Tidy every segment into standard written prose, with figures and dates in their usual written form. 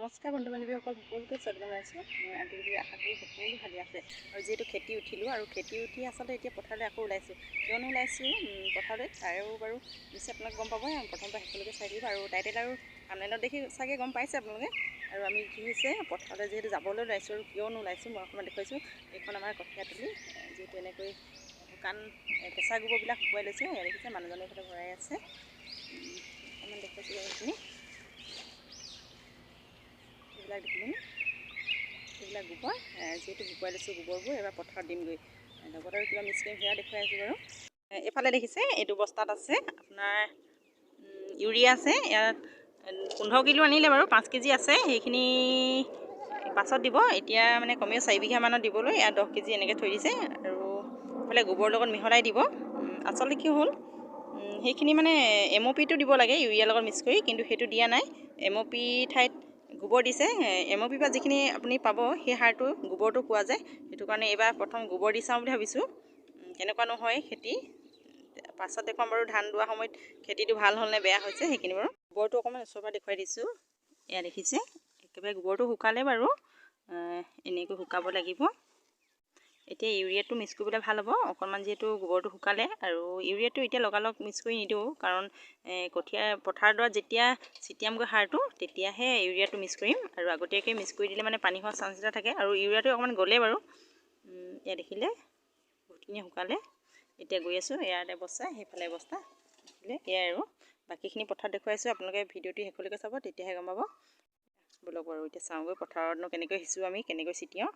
নমস্কাৰ বন্ধু বান্ধৱীসকল, সকলোকে স্বাগতম জনাইছোঁ। মই আন্তৰিকতাৰে আশা কৰোঁ সকলো ভালে আছে। আৰু যিহেতু খেতি উঠিলোঁ আৰু খেতি উঠি আচলতে এতিয়া পথাৰলৈ আকৌ ওলাইছোঁ। কিয়নো ওলাইছোঁ পথাৰলৈ তাৰেও বাৰু নিশ্চয় আপোনালোকে গম পাব, প্ৰথমৰ পৰা শেষলৈকে চাই থাকিব। আৰু টাইটেল আৰু থাম্বনেইলত দেখি চাগে গম পাইছে আপোনালোকে। আৰু আমি কি হৈছে পথাৰলৈ যিহেতু যাবলৈ ওলাইছোঁ আৰু কিয়নো ওলাইছোঁ মই অকণমান দেখুৱাইছোঁ। এইখন আমাৰ কঠীয়াতলি, যিহেতু এনেকৈ শুকান কেঁচা গোবৰবিলাক শুকুৱাই লৈছোঁ। এয়া দেখিছে মানুহজনে এইফালে ভৰাই আছে, অকণমান দেখুৱাইছোঁ এইখিনি। এইবিলাক দেখিলেনে, এইবিলাক গোবৰ যিহেতু শুকুৱাই লৈছোঁ গোবৰবোৰ এইবাৰ পথাৰত দিমগৈ, লগত আৰু কিবা মিক্স কৰিম সেয়া দেখুৱাই আছোঁ বাৰু। এইফালে দেখিছে এইটো বস্তাত আছে আপোনাৰ ইউৰিয়া আছে। ইয়াত 15 কিলো আনিলে বাৰু, 5 কেজি আছে, সেইখিনি পাছত দিব। এতিয়া মানে কমেও 4 বিঘামানত দিবলৈ ইয়াত 10 কেজি এনেকৈ থৈ দিছে। আৰু এইফালে গোবৰৰ লগত মিহলাই দিব। আচলতে কি হ'ল, সেইখিনি মানে এম অ' পিটো দিব লাগে ইউৰিয়াৰ লগত মিক্স কৰি, কিন্তু সেইটো দিয়া নাই। এম অ' পি ঠাইত গোবৰ দিছে। এম অ' পি পৰা যিখিনি আপুনি পাব সেই সাৰটো গোবৰটো পোৱা যায়। সেইটো কাৰণে এইবাৰ প্ৰথম গোবৰ দি চাওঁ বুলি ভাবিছোঁ, কেনেকুৱানো হয় খেতি। পাছত দেখুৱাম বাৰু ধান দোৱা সময়ত খেতিটো ভাল হ'ল নে বেয়া হৈছে সেইখিনি বাৰু। গোবৰটো অকণমান ওচৰৰ পৰা দেখুৱাই দিছোঁ। এয়া দেখিছে একেবাৰে গোবৰটো শুকালে বাৰু, এনেকৈ শুকাব লাগিব। এতিয়া ইউৰিয়াটো মিক্স কৰিবলৈ ভাল হ'ব অকণমান, যিহেতু গোবৰটো শুকালে। আৰু ইউৰিয়াটো এতিয়া লগালগ মিক্স কৰি নিদিওঁ, কাৰণ কঠীয়া পথাৰডৰাত যেতিয়া ছিটিয়ামগৈ সাৰটো তেতিয়াহে ইউৰিয়াটো মিক্স কৰিম। আৰু আগতীয়াকৈ মিক্স কৰি দিলে মানে পানী হোৱাৰ চান্স এটা থাকে। আৰু ইউৰিয়াটো অকণমান গ'লে বাৰু। এয়া দেখিলে বহুতখিনি শুকালে। এতিয়া গৈ আছোঁ, ইয়াত বস্তা সেইফালে বস্তা দেখিলে। এয়াই আৰু বাকীখিনি পথাৰত দেখুৱাইছোঁ, আপোনালোকে ভিডিঅ'টো শেষলৈকে চাব তেতিয়াহে গম পাব। ব'লক বাৰু এতিয়া চাওঁগৈ পথাৰতনো কেনেকৈ সিঁচোঁ আমি, কেনেকৈ ছিটিয়াওঁ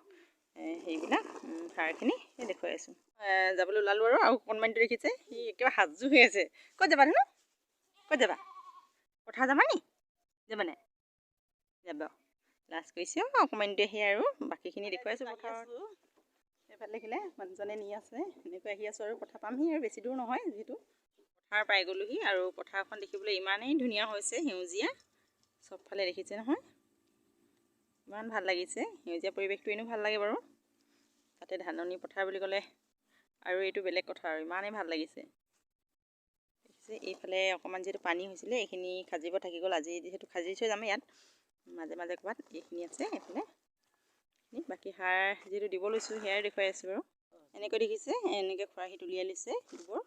সেইবিলাক সাৰখিনি দেখুৱাই আছোঁ। যাবলৈ ওলালোঁ আৰু অকণমানিটো দেখিছে সি একেবাৰে সাজু হৈ আছে। ক'ত যাবা ধুনু, ক'ত যাবা? পথাৰ যাবা নি? যাবানে? যাব, লাজ কৰিছে অকণমানিটোৱে। সেয়াই আৰু বাকীখিনি দেখুৱাইছোঁ পথাৰত। এইফালে দেখিলে মানুহজনে নি আছে, এনেকৈ আহি আছোঁ আৰু পথাৰ পামহি আৰু বেছি দূৰ নহয় যিহেতু। পথাৰ পাই গ'লোহি আৰু পথাৰখন দেখিবলৈ ইমানেই ধুনীয়া হৈছে, সেউজীয়া চবফালে দেখিছে নহয়, ইমান ভাল লাগিছে। সেউজীয়া পৰিৱেশটো এনেও ভাল লাগে বাৰু, তাতে ধাননি পথাৰ বুলি ক'লে আৰু এইটো বেলেগ কথা আৰু ইমানেই ভাল লাগিছে। দেখিছে এইফালে অকণমান যিহেতু পানী হৈছিলে এইখিনি খাজিব থাকি গ'ল, আজি যিহেতু খাজি থৈ যাম ইয়াত মাজে মাজে ক'ৰবাত এইখিনি আছে এইফালে। বাকী সাৰ যিহেতু দিব লৈছোঁ সেয়াই দেখুৱাই আছোঁ বাৰু। এনেকৈ দেখিছে এনেকৈ খৰাহীত উলিয়াই লৈছে গোবৰ।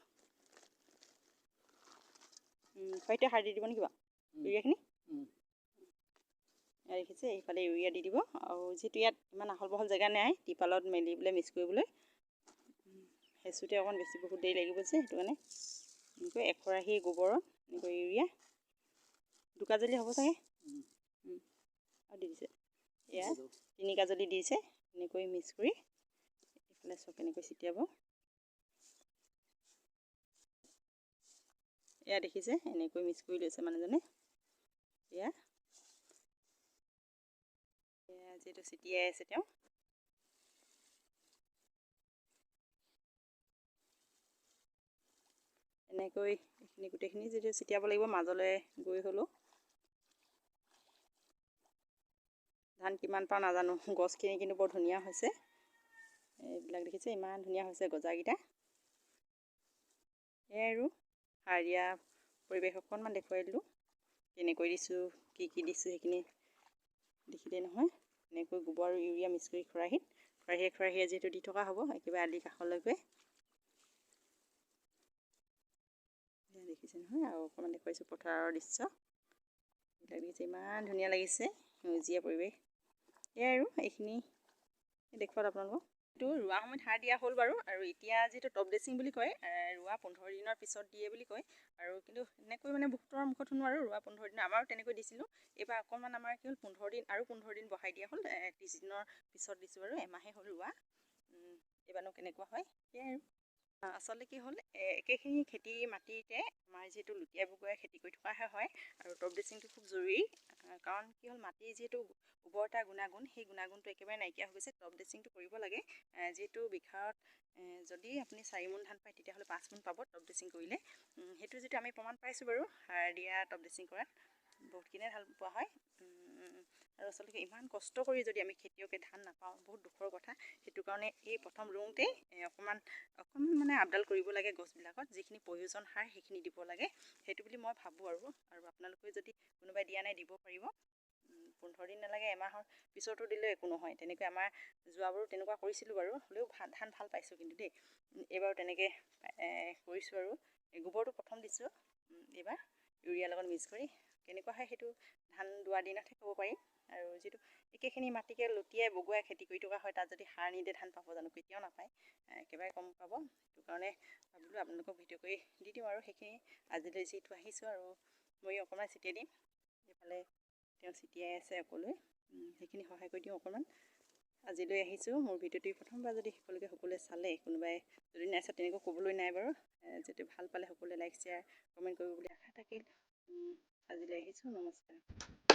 খৰাহীতে সাৰ দি দিব নেকি বাৰু ইউৰিয়াখিনি? দেখিছে এইফালে ইউৰিয়া দি দিব। আৰু যিহেতু ইয়াত ইমান আহল বহল জেগা নাই টিপালত মেলি পেলাই মিক্স কৰিবলৈ, হেঁচোতে অকণ বেছি বহুত দেৰি লাগিব যে, সেইটো কাৰণে এনেকৈ এখৰাহী গোবৰত এনেকৈ ইউৰিয়া 2 কাজলি হ'ব চাগে, আৰু দি দিছে। এয়া 3 কাজলি দিছে, এনেকৈ মিক্স কৰি এইফালে চব এনেকৈ ছিটিয়াব। এয়া দেখিছে এনেকৈ মিক্স কৰি লৈছে মানুহজনে। এয়া যিহেতু ছিটিয়াই আছে তেওঁ। এনেকৈ এইখিনি গোটেইখিনি যিটো ছিটিয়াব লাগিব মাজলৈ গৈ হ'লেও। ধান কিমান পাওঁ নাজানো, গছখিনি কিন্তু বৰ ধুনীয়া হৈছে। এইবিলাক দেখিছে ইমান ধুনীয়া হৈছে গজাকেইটা। এয়াই আৰু সাৰ দিয়া পৰিৱেশ অকণমান দেখুৱাই দিলোঁ, কেনেকৈ দিছোঁ কি কি দিছোঁ সেইখিনি দেখিলেই নহয়। এনেকৈ গোবৰ আৰু ইউৰিয়া মিক্স কৰি খৰাহীত খৰাহীয়ে খৰাহীয়ে যিহেতু দি থকা হ'ব একেবাৰে আলি কাষলৈকে। দেখিছে নহয়, আৰু অকণমান দেখুৱাইছোঁ পথাৰৰ দৃশ্য। এইবিলাক দেখিছে ইমান ধুনীয়া লাগিছে সেউজীয়া পৰিৱেশ। এয়াই আৰু এইখিনি দেখুৱাল আপোনালোকক। এইটো ৰোৱা সময়ত সাৰ দিয়া হ'ল বাৰু। আৰু এতিয়া যিটো টপ ড্ৰেছিং বুলি কয়, ৰোৱা 15 দিনৰ পিছত দিয়ে বুলি কয়। আৰু কিন্তু এনেকৈ মানে বহুতৰ মুখত শুনো আৰু ৰোৱা 15 দিন, আমাৰো তেনেকৈ দিছিলোঁ। এইবাৰ অকণমান আমাৰ কি হ'ল 15 দিন আৰু 15 দিন বঢ়াই দিয়া হ'ল, 30 দিনৰ পিছত দিছোঁ বাৰু। এমাহে হ'ল ৰোৱা, এইবাৰনো কেনেকুৱা হয় সেয়াই আৰু। আচলতে কি হ'ল, একেখিনি খেতি মাটিতে আমাৰ যিহেতু লুটিয়াই বগুৱাই খেতি কৰি থকাহে হয়। আৰু টপ ড্ৰেছিংটো খুব জৰুৰী, কাৰণ কি হ'ল মাটিৰ যিহেতু উৰ্বৰতা গুণাগুণ, সেই গুণাগুণটো একেবাৰে নাইকিয়া হৈ গৈছে। টপ ড্ৰেছিংটো কৰিব লাগে, যিহেতু বিঘাত যদি আপুনি 4 মোন ধান পায় তেতিয়াহ'লে 5 মোন পাব টপ ড্ৰেছিং কৰিলে। সেইটো যিটো আমি প্ৰমাণ পাইছোঁ বাৰু, সাৰ দিয়া টপ ড্ৰেছিং কৰাত বহুতখিনিয়ে ভাল পোৱা হয়। আৰু আচলতে ইমান কষ্ট কৰি যদি আমি খেতিয়কে ধান নাপাওঁ বহুত দুখৰ কথা। সেইটো কাৰণে এই প্ৰথম ৰুওঁতেই অকণমান অকণমান মানে আপডাল কৰিব লাগে গছবিলাকত, যিখিনি প্ৰয়োজন সাৰ সেইখিনি দিব লাগে, সেইটো বুলি মই ভাবোঁ আৰু। আৰু আপোনালোকে যদি কোনোবাই দিয়া নাই দিব পাৰিব। 15 দিন নালাগে, এমাহৰ পিছতো দিলেও একো নহয়। তেনেকৈ আমাৰ যোৱাবাৰো তেনেকুৱা কৰিছিলোঁ বাৰু, হ'লেও ভাল ধান ভাল পাইছোঁ কিন্তু দেই। এইবাৰো তেনেকৈ কৰিছোঁ আৰু গোবৰটো প্ৰথম দিছোঁ এইবাৰ ইউৰিয়াৰ লগত মিক্স কৰি। কেনেকুৱা হয় সেইটো ধান দোৱাৰ দিনতহে ক'ব পাৰিম। আৰু যিটো একেখিনি মাটিকে লুটিয়াই বগুৱাই খেতি কৰি থকা হয়, তাত যদি সাৰ নিদিয়ে ধান পাব জানো? কেতিয়াও নাপায়, একেবাৰে কম পাব। সেইটো কাৰণে ভাবিলোঁ আপোনালোকক ভিডিঅ' কৰি দি দিওঁ আৰু সেইখিনি। আজিলৈ যিহেতু আহিছোঁ আৰু ময়ো অকণমান ছটিয়াই দিম। এইফালে তেওঁ ছটিয়াই আছে অকলৈ, সেইখিনি সহায় কৰি দিওঁ অকণমান। আজিলৈ আহিছোঁ। মোৰ ভিডিঅ'টি প্ৰথমবাৰ যদি শেষলৈকে সকলোৱে চালে, কোনোবাই যদি নাই চোৱা তেনেকৈ ক'বলৈ নাই বাৰু, যিটো ভাল পালে সকলোৱে লাইক, শ্বেয়াৰ, কমেণ্ট কৰিব বুলি আশা থাকিল। আজিলৈ আহিছোঁ, নমস্কাৰ।